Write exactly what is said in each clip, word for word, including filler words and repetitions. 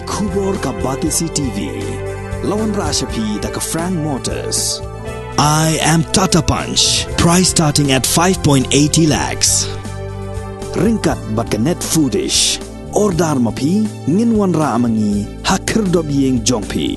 Khubor ka Batesi T V. La wanrah sha phi da ka Frank Motors. I am Tata Punch. Price starting at five point eighty lakhs. Ryngkat bad ka Net Foodish. Order ma phi, ngin wanrah ma ngi ha khyrdop ïing jong phi.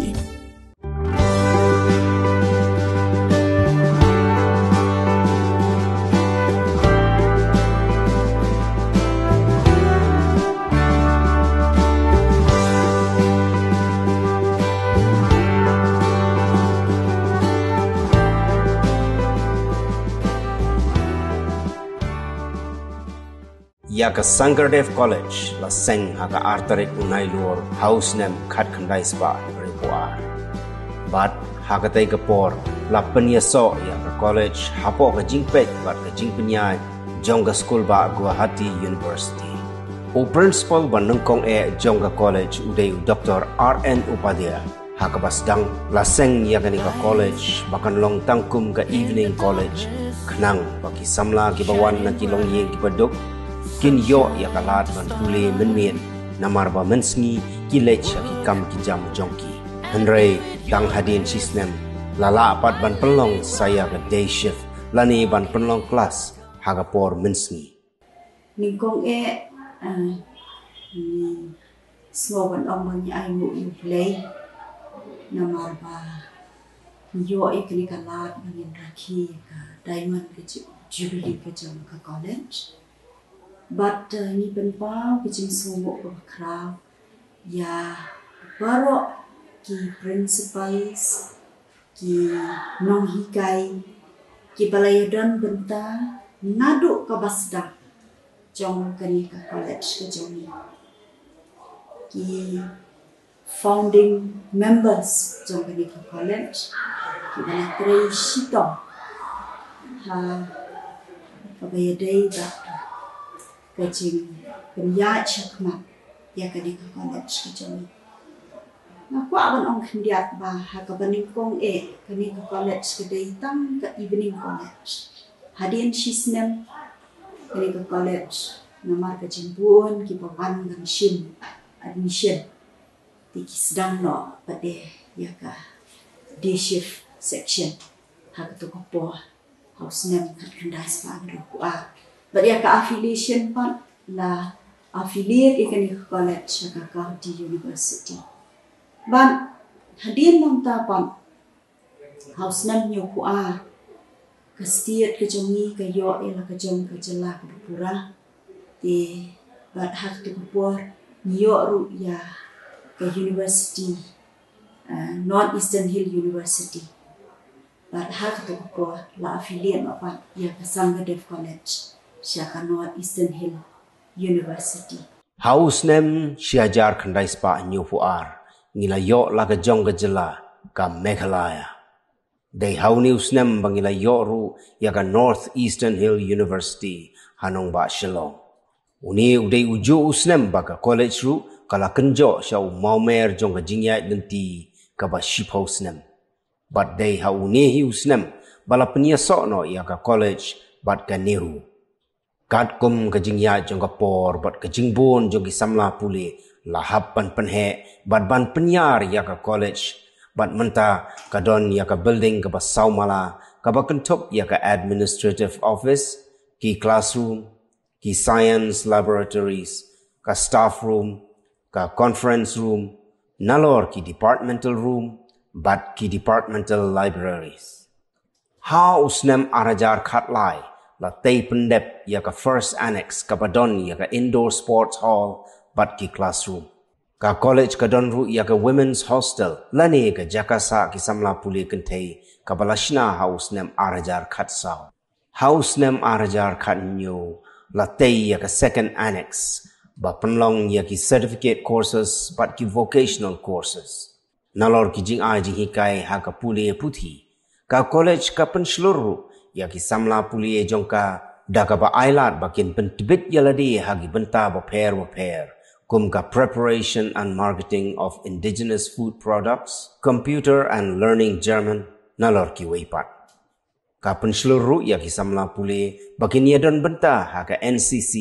Ïa ka Sankardev College la seng ha ka ar tarik u Nailur ha u snem khatkhyndai spah hynriewphew ar. Bad ha katei ka por la pynïasoh ïa ka college hapoh ka jingpeit bad ka jingpynïaid jong ka skul bah Guwahati University. U principal ba nyngkong eh jong ka college u dei u Doktor R N Upadhyay. Ha kaba sdang la seng ïa kane ka college ba kan long tang kum ka evening college, khnang ba ki samla kiba wan na ki longïing kiba duk kin ïoh ïa ka lad ban pule mynmiet, namar ba mynsngi ki leit sha ki kam ki jam jong ki. Hynrei tang hadien shi snem la lah pat ban pynlong sa ïa ka day shift lane ban pynlong klas ha ka por mynsngi. Nyngkong eh, eh, ngi sngew ban ong ba ngi ainguh ïa U Blei namar ba ngi ïoh ïa kane ka lad ba ngin rakhe ïa ka diamond ka ju-, jubilee ka jong ka college. Bad, eh, ngi pynpaw ka jingsngewnguh kaba khraw ïa baroh ki principals, ki nonghikai kiba la ïadon bynta naduh kaba sdang jong kane ka college ka jong ngi. Ki founding members jong kane ka college kiba la trei shitom ha kaba ïadei bad ka jingpynïaid shakhmat ïa kane ka college ka jong ngi. Nga kwah ban ong khyndiat ba ha kaba nyngkong eh kane ka college ka dei tang ka evening college. Hadien shi snem kane ka college namar ka jingbun kiba wan ban shim admission te ki sdang noh pat de ïa ka day shift section ha kato ka por ha u snem khatkhyndai spah hynriewphew ar. Bad ïa ka affiliation pat la affiliate ïa kane ka college ha ka County University. Bad hadien nangta pat ha u snem hynñiewphew ar ka state ka jong ngi ka ïoh ïa la ka jong ka jylla kaba pura. Te bad ha kato ka por ngi ïoh ruh ïa ka university, eh, North Eastern Hill University. Bad ha kato ka por la affiliate noh pat ïa ka Sankardev College sha ka North Eastern Hill University. Ha u snem shi hajar khyndai spah hynñiewphew ar ngi la ïoh la ka jong ka jylla ka Meghalaya. Dei ha une u snem ba ngi la ïoh ruh ïa ka North Eastern Hill University ha nongbah Shillong. Une u dei ujuh u snem ba ka college ruh ka la kynjoh sha u mawmer jong ka jingïaid lynti kaba shiphew snem. Bad dei ha une hi u snem ba la pynïasoh noh ïa ka college bad ka NEHU. Katkum ka jingïaid jong ka por bad ka jingbun jong ki samla pule la hap ban pynheh bad ban pynïar ïa ka college. Bad mynta ka don ïa ka building kaba saw mala kaba kynthup ïa ka administrative office, ki classroom, ki science laboratories, ka staff room, ka conference room, nalor ki departmental room bad ki departmental libraries. Ha u snem ar hajar khatlai la tei pyndep ïa ka first annex kaba don ïa ka indoor sports hall bad ki classroom. Ka college ka don ruh ïa ka women's hostel lane ka jaka sah ki samla pule kynthei kaba la shna ha u snem ar hajar khatsaw. Ha u snem ar hajar khathynñiew la tei ïa ka second annex ba pynlong ïa ki certificate courses bad ki vocational courses. Nalor ki jingai jinghikai ha ka pule puthi, ka college ka pynshlur ruh ïa ki samla pule jong ka da kaba ailad ba kin pyntbit ïa lade ha ki bynta bapher bapher, kum ka preparation and marketing of indigenous food products, computer and learning German, nalor kiwei pat. Ka pynshlur ruh ïa ki samla pule ba kin ïadon bynta ha ka N C C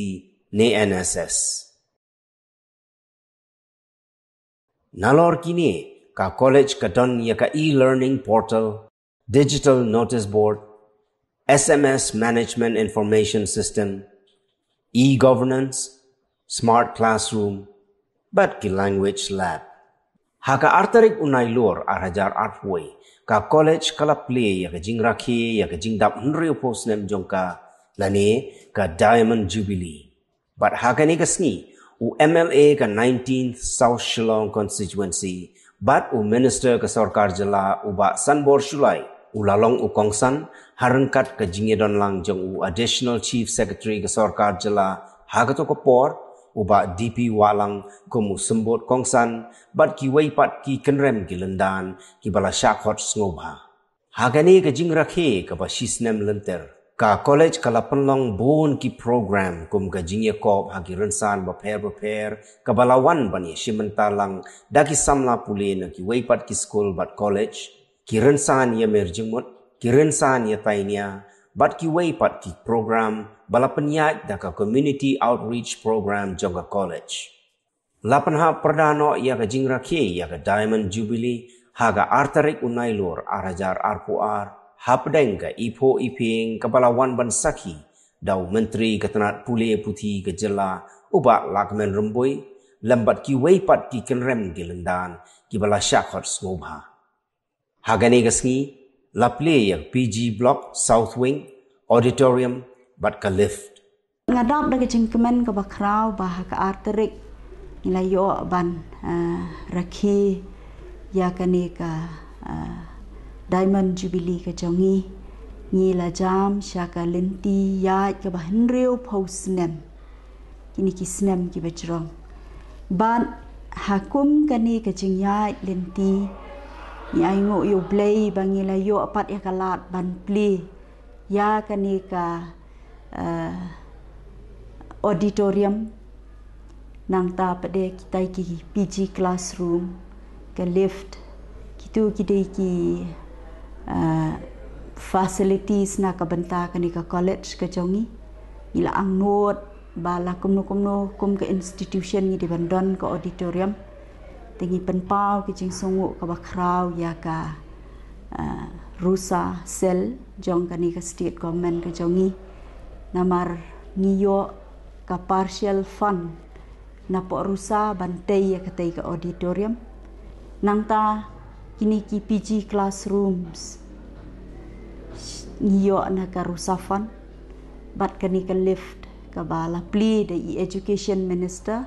ne N S S. Nalor kine, ka college ka don ïa ka e-learning portal, digital notice board, S M S management information system, e-governance, smart classroom, bad ki language lab. Ha ka ar tarik u Nailur ar hajar arphew, ka college ka la plie ïa ka jingrakhe ïa ka jingdap hynriewphew snem jong ka, lane ka Diamond Jubilee. Bad ha kane ka sngi, u M L A ka nineteenth South Shillong Constituency, bad u Minister ka Sorkar Jylla u Bah Sanbor Shullai, u la long u kongsan, ha ryngkat ka jingïadon lang jong u Additional Chief Secretary ka Sorkar Jylla, ha kato ka por, u Bah D P Wahlang kum u symbud kongsan, bad kiwei pat ki kynrem ki lyndan, kiba la shah khot sngewbha. Ha kane ka jingrakhe kaba shisnem lynter, ka college ka la pynlong bun ki program kum ka jingïakop ha ki rynsan bapher bapher, kaba la wan ban ïashim bynta lang da ki samla pule na kiwei pat ki skul bad college, ki rynsan ïamir jingmut, ki rynsan ïatainia, bad kiwei pat ki program ba la pynïaid da ka Community Outreach Program jong ka college. La pynhap pyrda noh ïa ka jingrakhe ïa ka Diamond Jubilee ha ka ar tarik u Nailur ar hajar arphew ar, hapdeng ka iphuh iphieng kaba la wan ban sakhi da u Myntri ka tnat pule puthi ka jylla, u Bah Lahkmen Rymbui, lem bad kiwei pat ki kynrem ki lyndan, kiba la shah khot sngewbha. Ha kane ka sngi, la plie ïa ka P G Block, South Wing, Auditorium, bad ka lift. Nga dap da ka jingkmen kaba khraw ba ha ka ar tarik ngi la ïoh ban, ah, rakhe ïa kane ka, ah, Diamond Jubilee ka jong ngi. Ngi la jam sha ka lynti ïaid kaba hynriewphew snem. Kine ki snem kiba jrong. Bad ha kum kane ka jingïaid lynti, ngi ainguh ïa U Blei ba ngi la ïoh pat ïa ka lad ban plie ïa kane ka, eh, auditorium, nangta pat de kitai ki P G classroom, ka lift, kitu ki dei ki, eh, facilities na ka bynta kane ka college ka jong ngi. Ngi la angnud ba la kumno kumno kum ka institution ngi dei ban don ka auditorium. Te ngi pynpaw ka jingsngewnguh kaba khraw ïa ka, ah, Rusa Cell jong kane ka state government ka jong ngi. Namar ngi ïoh ka partial fund na pdeng Rusa ban tei ïa katei ka auditorium. Nangta kine ki P G classrooms ngi ïoh na ka Rusa fund. Bad kane ka lift kaba la plie da i Education Minister,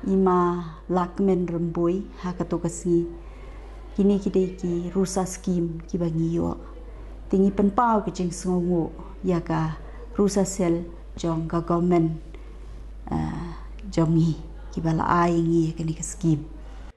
i Ma Lahkmen Rymbui, ha kato ka sngi. Kine ki dei ki Rusa scheme kiba ngi ïoh. Te ngi pynpaw ka jingsngewnguh ïa ka Rusa Cell jong ka government, ah, jong ngi, kiba la ai ngi ïa kane ka scheme.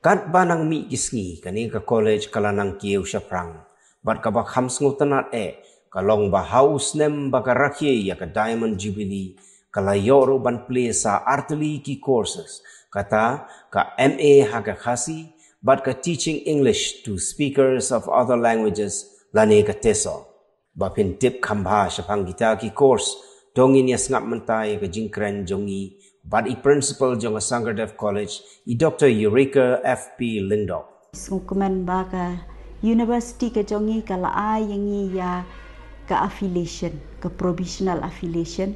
Katba nang mih ki sngi, kane ka college ka la nang kiew shaphrang. Bad kaba kham sngewtynnad eh, ka long ba ha u snem ba ka rakhe ïa ka Diamond Jubilee, ka la ïoh ruh ban plie sa artylli ki courses, kata ka M A ha ka Khasi, bad ka Teaching English to Speakers of Other Languages, lane ka TESOL. Ba phin tip kham bha shaphang kita ki course, to ngin ïa sngap mynta ïa ka jingkren jong ngi bad i principal jong ka Sankardev College, i Doctor Eureka F P Lyngdoh. Sngewkmen ba ka university ka jong ngi ka la ai ïa ngi ïa ka affiliation, ka provisional affiliation,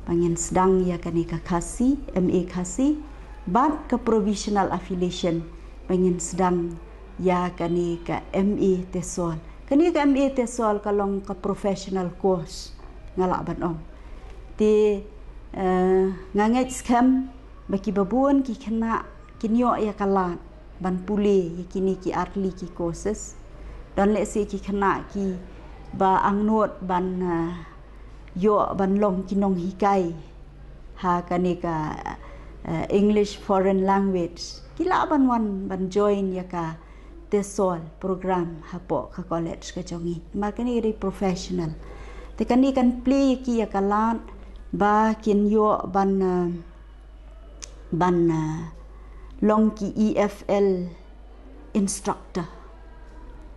ba ngin sdang ïa kane ka Khasi, M A Khasi, bad ka provisional affiliation, ba ngin sdang ïa kane ka M A TESOL. Kane ka M A TESOL ka long ka professional course, nga lah ban ong. Te, eh, nga ngeit skhem ba kiba bun ki khynnah kin ïoh ïa ka lad ban pule ïa kine ki artylli ki courses. Don lehse ki khynnah kiba angnud ban, eh, ïoh ban long ki nonghikai ha kane ka, eh, English foreign language, ki lah ban wan ban join ïa ka TESOL program hapoh ka college ka jong ngi. Namar kane ka dei professional. Te kane kan plie ïa ki ïa ka lad ba kin ïoh ban, eh, ban, eh, long ki E F L instructor.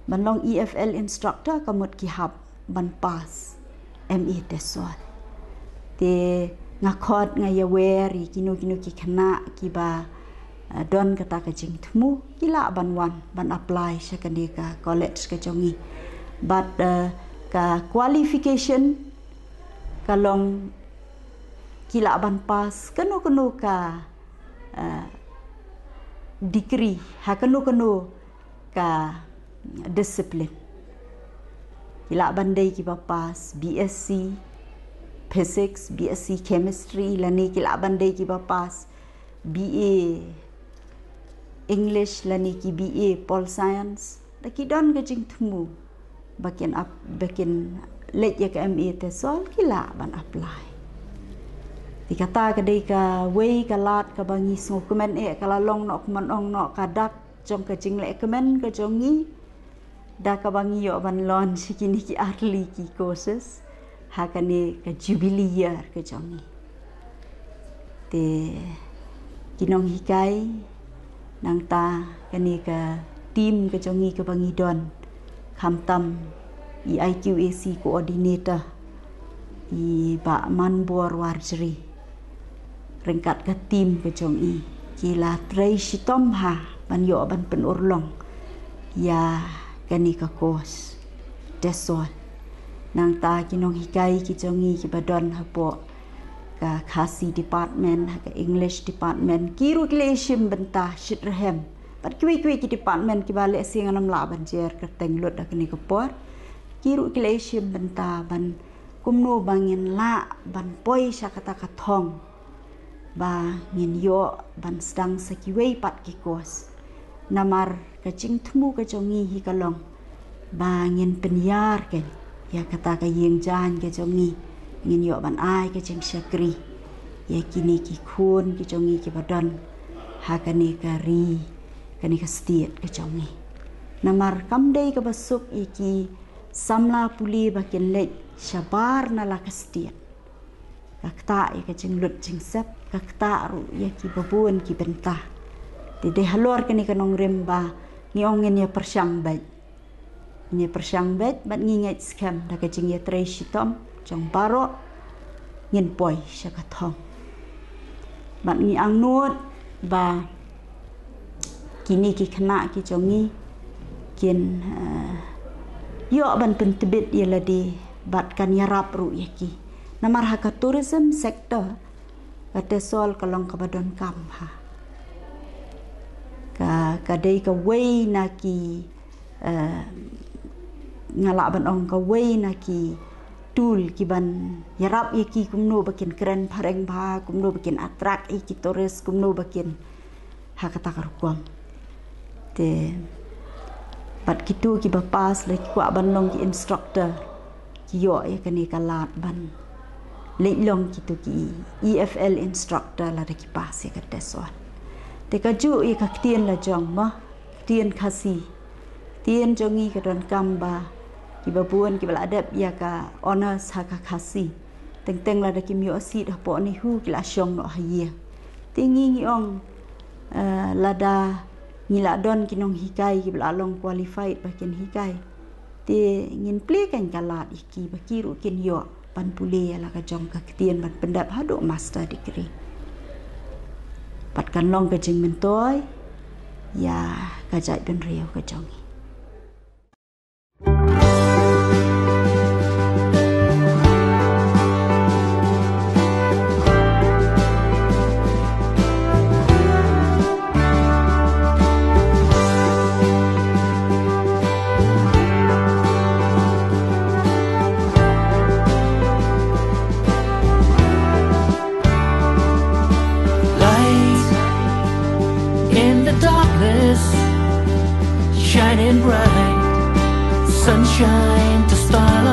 Ban long E F L instructor ka mut ki hap ban pass M A TESOL. Te nga khot, nga ïawer ïa kino kino ki khynnah kiba, don kata ka jingthmu, ki lah ban wan ban apply sha kane ka college ka jong ngi. Bad uh, ka qualification ka long ki lah ban pass kano kano ka uh, degree ha kano kano ka discipline. Ki lah ban dei kiba pass B S C Physics, B S C Chemistry, lane ki lah ban dei kiba pass B A English lane ki B A Pol Science. Da ki don ka jingthmu ba kin ap ba kin leit ïa ka M A TESOL, ki lah ban apply. Te kata ka dei kawei ka lad kaba ngi sngewkmen eh ka la long noh kumno ong noh ka dak jong ka jingleh kmen ka jong ngi. Da kaba ngi ïoh ban launch kine ki artylli ki courses ha kane ka jubilee year ka jong ngi. Te ki nonghikai, nangta kane ka team ka jong ngi kaba ngi don, khamtam i I Q A C coordinator, i Bah Manbor Warjri, ryngkat ka team ka jong i, ki la trei shitom ha ban ïoh ban pynurlong ïa kane ka course TESOL. Nangta ki nonghikai ki jong ngi kiba don hapoh ka Khasi department, ha ka English department, ki ruh ki la shim bynta shitrhem. Bad kiwei kiwei ki department kiba lehse ngan ym lah ban jer kyrteng lut ha kane ka por, ki ruh ki la shim bynta ban kumno ba ngin lah ban poi sha kata ka thong ba ngin ïoh ban sdang sa kiwei pat ki course. Namar ka jingthmu ka jong ngi hi ka long ba ngin pynïar keiñ ïa kata ka ïing jaiñ ka jong ngi, ngin ïoh ban ai ka jingshakri ïa kine ki khun ki jong ngi kiba don ha kane ka ri, kane ka state ka jong ngi. Namar kam dei kaba suk ïa ki samla pule ba kin leit shabar na la ka state. Ka ktah ïa ka jinglut jingsep, ka ktah ruh ïa kiba bun ki bynta. Te dei halor kane ka nongrim ba ngi ong ngin ïa pyrshang beit. Ngin ïa pyrshang beit bad ngi ngeit skhem da ka jingïatrei shitom jong baroh ngin poi sha ka thong. Bad ngi angnud ba kine ki khynnah ki jong ngi kin uh, ïoh ban pyntbit ïa lade bad kan ïarap ruh ïa ki. Namar ha ka tourism sector ka TESOL ka long kaba donkam ha. Ka, ka dei kawei na ki uh, nga lah ban ong kawei na ki tool ki ban ïarap ïa ki kumno ba kin kren phareng bha, kumno ba kin attract ïa ki tourist, kumno ba kin ha kata ka rukom. Te bad kito kiba pass la ki kwah ban long ki instructor, ki ïoh ïa kane ka lad ban leit long kito ki E F L instructor lada ki pass ïa ka TESOL. Te kajuh ïa ka ktien la jong mo, ktien Khasi. Ktien jong ngi ka donkam ba kiba bun kiba la dep ïa ka honours ha ka Khasi, teng teng lada kim ïoh seat hapoh NEHU ki la shong noh ha ïing. Te ngi ngi ong uh, lada ngi la don ki nonghikai kiba la long qualified ba kin hikai, te ngin plie keiñ ka lad ïa ki ba ki ruh kin ïoh ban pule ïa la ka jong ka ktien ban pyndep haduh master degree. Bad kan long ka jingmyntoi ïa ka jaitbynriew ka jong ngi. Light in the darkness, shining bright, sunshine to start